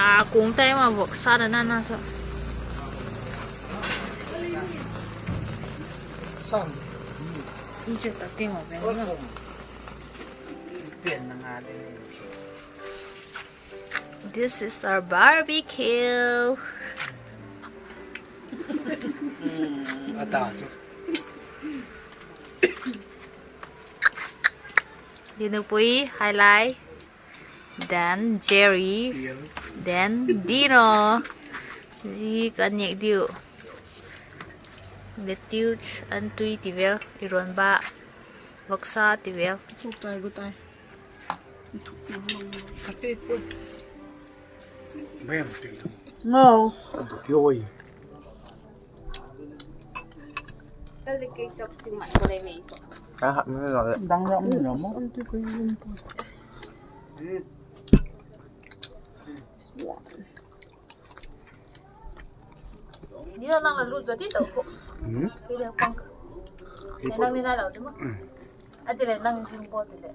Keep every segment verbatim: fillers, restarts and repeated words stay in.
A kung tai ma vok sa da na na so. Inche ta ting o ben. This is our barbecue. Ata chu. Dinupui, Hailai, then Jerry, then Dino. Zi kan nek diu. Lettuce, an tui ti vel, ironba, voksa ti vel. Chuk tai gu tai. Ngau. Ka hap ni lo le. Dang ram ni lo mo. Ni lo nang la lut ti to ko. Hmm? Ti le pang. Nang ni nai lo ti mo. A ti le nang jing po ti le.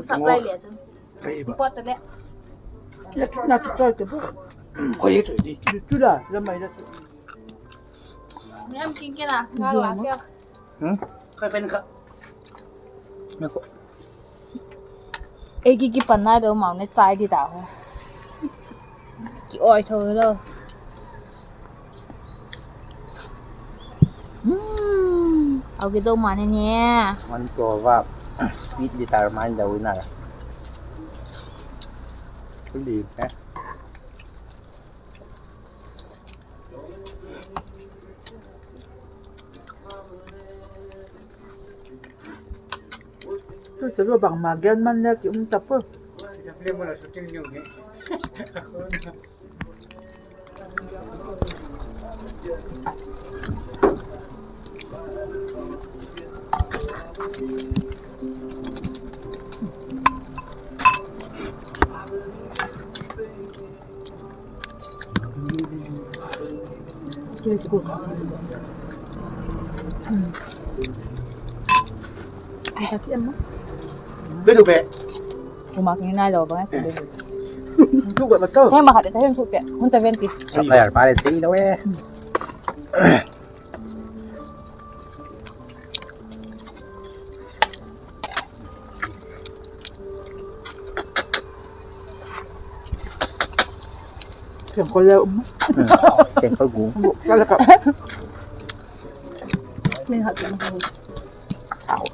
Sak lai le chu. Ei ba. Po ti le. Ya chu na chu choi te bo. Khoi chu di. Chu chu la, la mai la chu. Ni am king ke na, nga la ke. Hmm? Khoi fen kha. Ei ki kipan nai deu mau ne chai di ta. Ki oi tho lo. Hmm, au ki do ma ne ne. One proverb, speed determine the winner. Ku li, eh. Tu te lo bangma gen man le ki um ta pu. Be du be. Uma kini nai lo bang e. Thuk ba ma to. Heng ma khat ta heng thuk te. Hun ta ven ti. Sa pa yar pa le sei lo e. Sengkol le um. Sengkol gu. Ka le ka. Min hat. Au.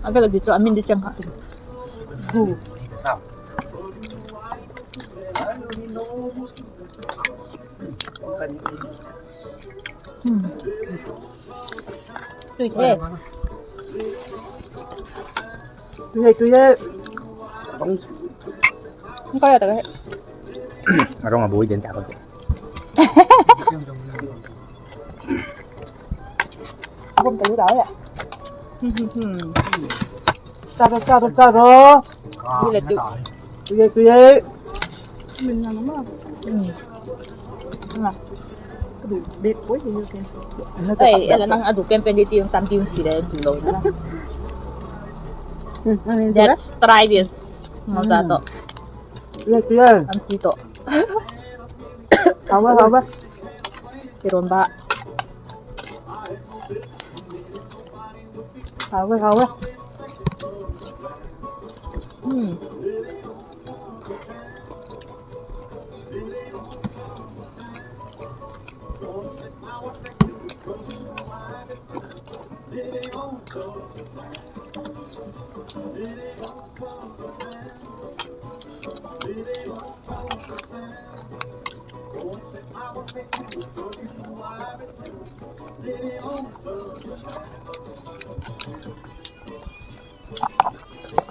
A vek a di chu a min di cheng kha. Tui the. Tui he, tui he. Ka ya ta ka he. A rong a bui den ta ka. Bom ta lu da ya. Cha ro, cha ro, cha ro. Ni le tu. Tui e, tui e. Min na ma. Hmm. Na. Ka du bek poi ni ke. Ei, ela nang a du pen pen di ti yung tam ti yung si le du lo na. Hmm, nang ni du la. Let's try this. Mau ta to. Tui e, tui e. Am ti to. Hau a, hau a. Ironba. Hau e, hau e. Hmm.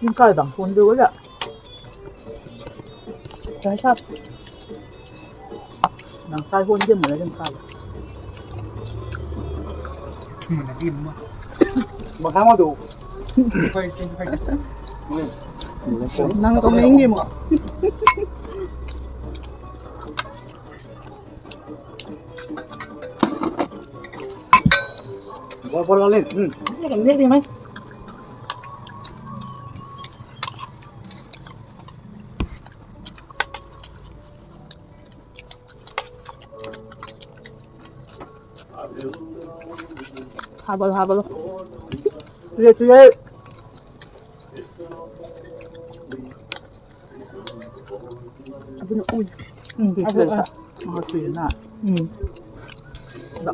Ning kai bang phun deu la. Kai sap. Nang kai phun deu ma la ning kai. Bang kai ma deu. Nang kong ning di maw. Bol bol la le. Hmm. Nek di mai. Habol, habol. Tuye, tuye. Abun ui. Hmm, abun ui. Ah, tuye na. Hmm.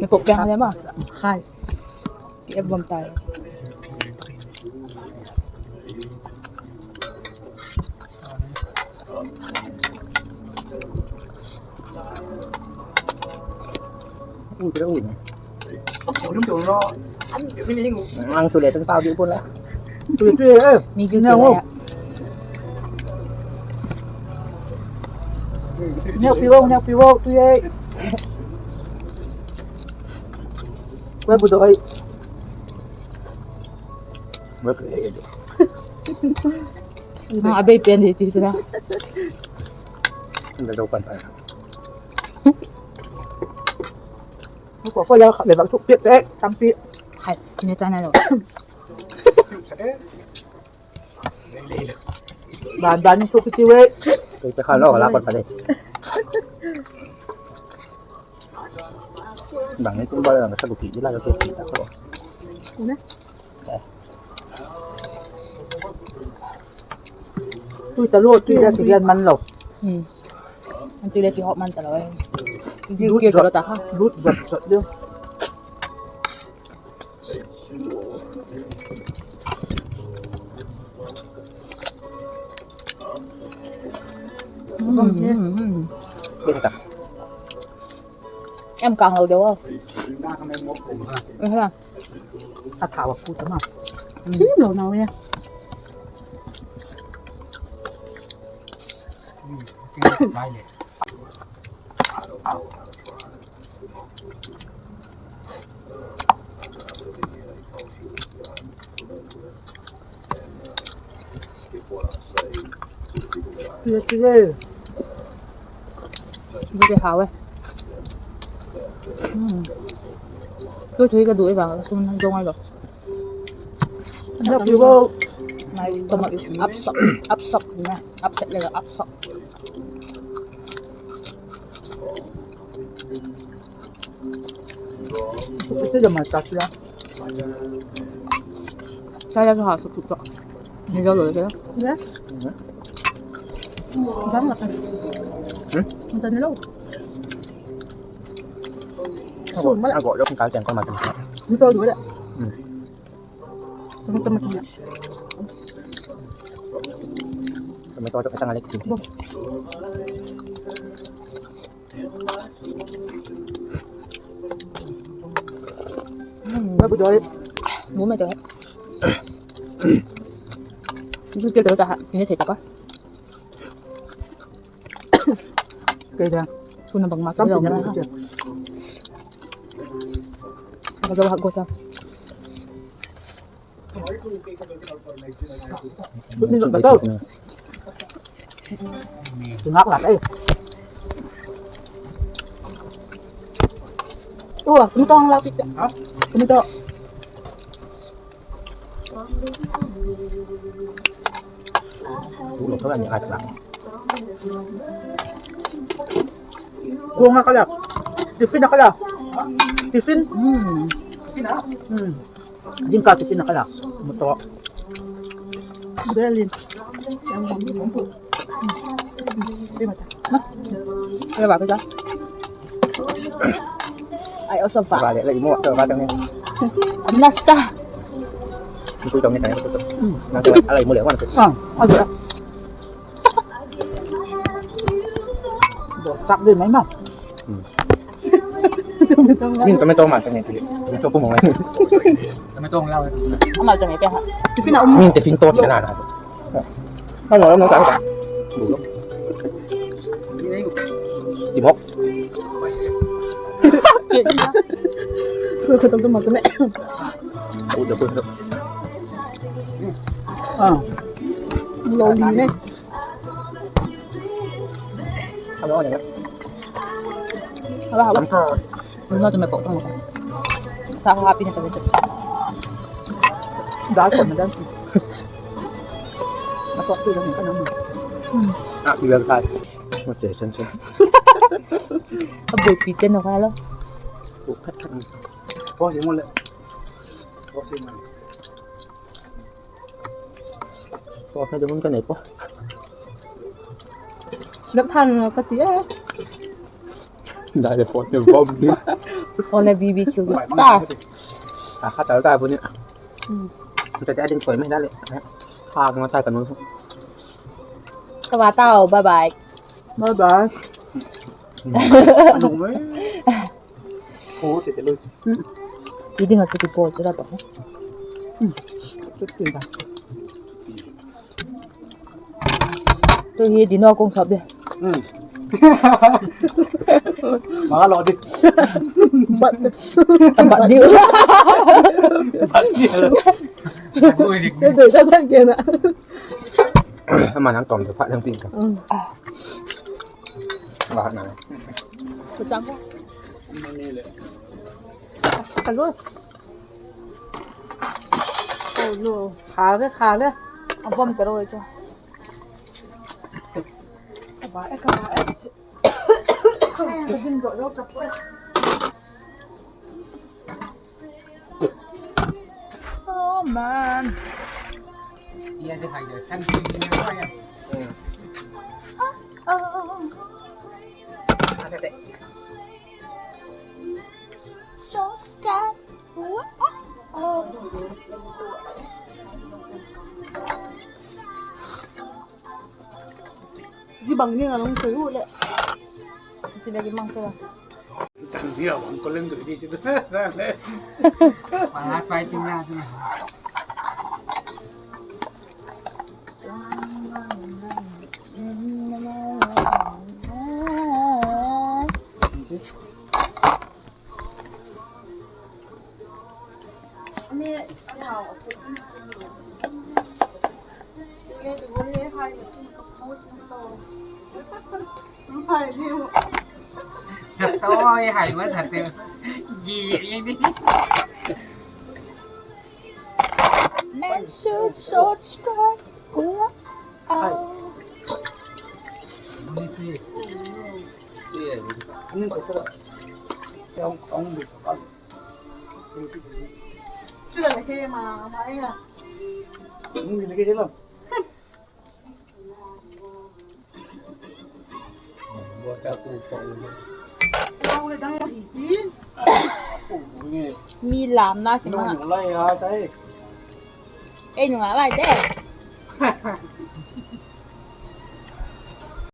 Ni pok piang le ma. Khai. Ki ep bam tai. Ang chu le chun pau di pun la. Mi gil ti la. Neu pi wo, neu pi wo, tu ye. Kua bu doi. Nang a bei pen di ti sina. Nda dau pan pan. Ko ko ya kha be bak thuk piak te tampi. Khai, ni ta na lo. Ban ban ni thuk ti we. Te kha lo la pan pan. Bang ni tum ba la sa gu pi la lo te pi ta ko. Tui ta lo, tui la ti yan man lo. Hmm. An tui le ti hop man ta lo. Lut zot ta ha. Lut zot zot de. Hmm. Em kang lo de wa. A tha wa pu ta ma. Thim lo na we. Video hau e. Hmm. Tu thui ka du i bang sun dong ai lo. Nai, stomach is upset, upset na, upset le upset. Ito da mai ta sila. Kaya sa ha sa tutok. Ni daw lo kaya. Bang la kan. Hmm? Ang tan lo. Sun mala. Ago lo kung kal tiang ko ma tan. Ni to du la. Hmm. Tomato, tomato. Tomato, tomato, isang alik. Hmm. Ba bu doi. Bu mai to. Bu ke to ta ha, ni se ta pa. Kaya. Suna bang ma ta lo ma. Ka zo ha go sa. Ngak la kai. Ua, kung tong la kit. Kung to. Kung a ka la. Tiffin a ka la. Tiffin. Hmm. Hmm. Jingkal tiffin a ka la. Motor. Berlin. Eba ka. Ai, oso fa. Ba le, le mo to ba tang ni. Am la sa. Ku tong ni ta. Nang to ala mo le wan. Ah, ala. Bo tak de mai ma. Hmm. Min tomato ma chang ni ti. Tomato pum mai. Tomato la. Ama chang ni te ha. Tiffin a um. Min tiffin to ti na na. Hang lo no ta. Ti mo. Ko ko to ma to me. Ko to ko to. Ah. Lo li ne. Haba, haba. Haba, haba. Haba, haba. Sa ha pi na ta. Dal ko na dal. A sok tu lo ni ka na. Hmm. A pi lo ka. Ma che chan chan. A bu pi te na ka lo. Bu phat phat. Ko si mo le. Ko si mo. Ko phat de mun ka nei po. Snap than ka ti e. Dai le phone le bom ni. Phone le B B Q star. A kha tal ta pu ni. Hmm. Ka ti a ding koi mai da le. Kha ma ta ka nu. Ka va tau, bye bye. Bye bye. Anu mai. Ko che te lu. Hmm. I ding a chu ti po chu la to. Hmm. Chu ti ba. Tu hi dino kong thap de. Hmm. Ma lo di. Bat. Bat di. Bat di. Ke de sa san ke na. Ama nang tom de pha nang pin ka. Hmm. Ba na. Ku chang. Ni le. Ka lo. Oh no. Kha le, kha le. A bom ka lo e chu. Ka ba e, ka ba e. Ka din ro ro ka po. Oh man. Ia de hai de san ki ni ko ya. Hmm. Oh, oh, oh. Asa te. Short skirt. Zia bang ni a long thei u le. Chi le ki mang thei a. Tan ni a bang ko leng tu di ti. Pala fighting na. Oi, hai ma that. Gi ni. Men should short skirt. Wow. Mi lam na ki ma. Ei nung a lai te.